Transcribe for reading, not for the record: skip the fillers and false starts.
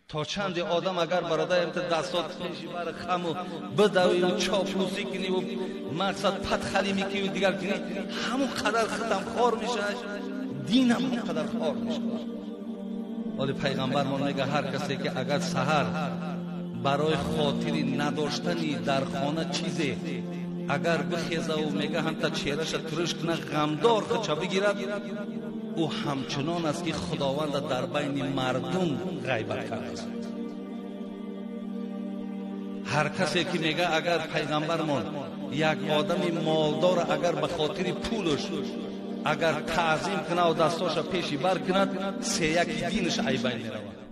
То чанде одам агар бародар дастот пеши бар хаму бидавию чоплусӣ куниву мақсад падхалӣ мекуниву дигар кунӣ, ҳамон қадар худам хор мешавад, динам ҳамон қадар хор мешавад. Вале пайғамбармон мега, ҳар касе ки агар саҳар барои хотири надоштани дар хона чизе агар бихезаву мега ҳамта чеҳраша туриш куна, ғамдор худша бигирад, ӯ ҳамчунон аст ки Худованда дар байни мардум ғайбат кардааст. Ҳар касе ки мега агар пайғамбармон як одами молдора агар ба хотири пулаш агар таъзим кунаву дастоша пеши бар кунад, сеяки динаш айбайн меравад.